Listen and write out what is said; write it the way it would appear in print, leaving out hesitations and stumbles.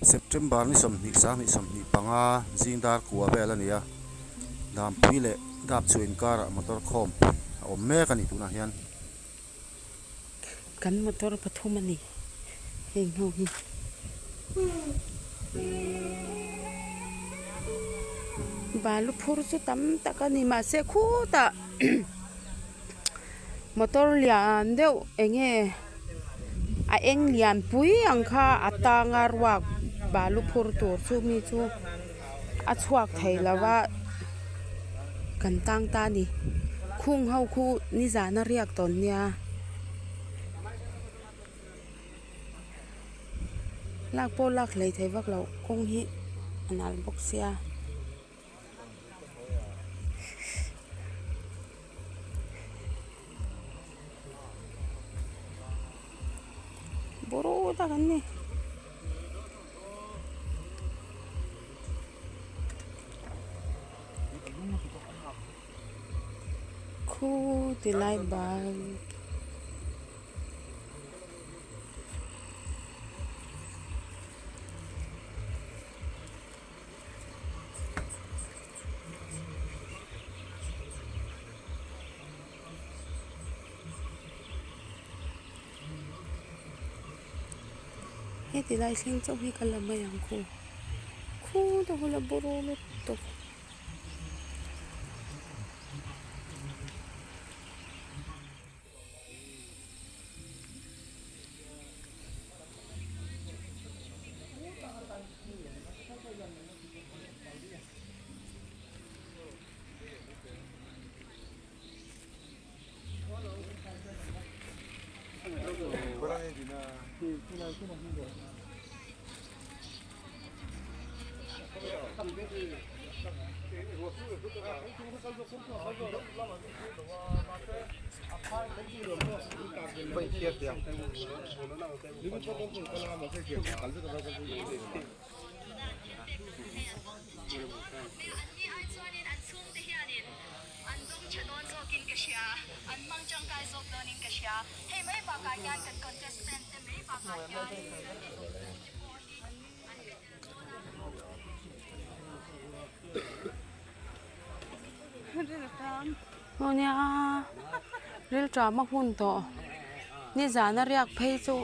September ni 20 sang 25 zing dar kua vel a ni a Dampui leh Dapchhuah inkarah motor khawm a awm mek a ni tunah hian. Kan motor pathum a ni heng ho hi. Balu phur chu tam tak a ni mahse khutah motor lian deuh eng nge a eng lian pui ang kha a tang a ruak balu phur tur chu mi chu a chhuak thei lo va kan tang ta a ni khung ho khu nizan a riak tawn nia. Lak pawh lak hlei thei vak loh kawng hi a nal bawk sia. Buru tak an ni. Khu ti lai bal. Heti lai thleng chauh hi ka la mai ang khu khu te bula buru lutuk. Aw nia rilṭam a hun tawh nizan a riak phei chu.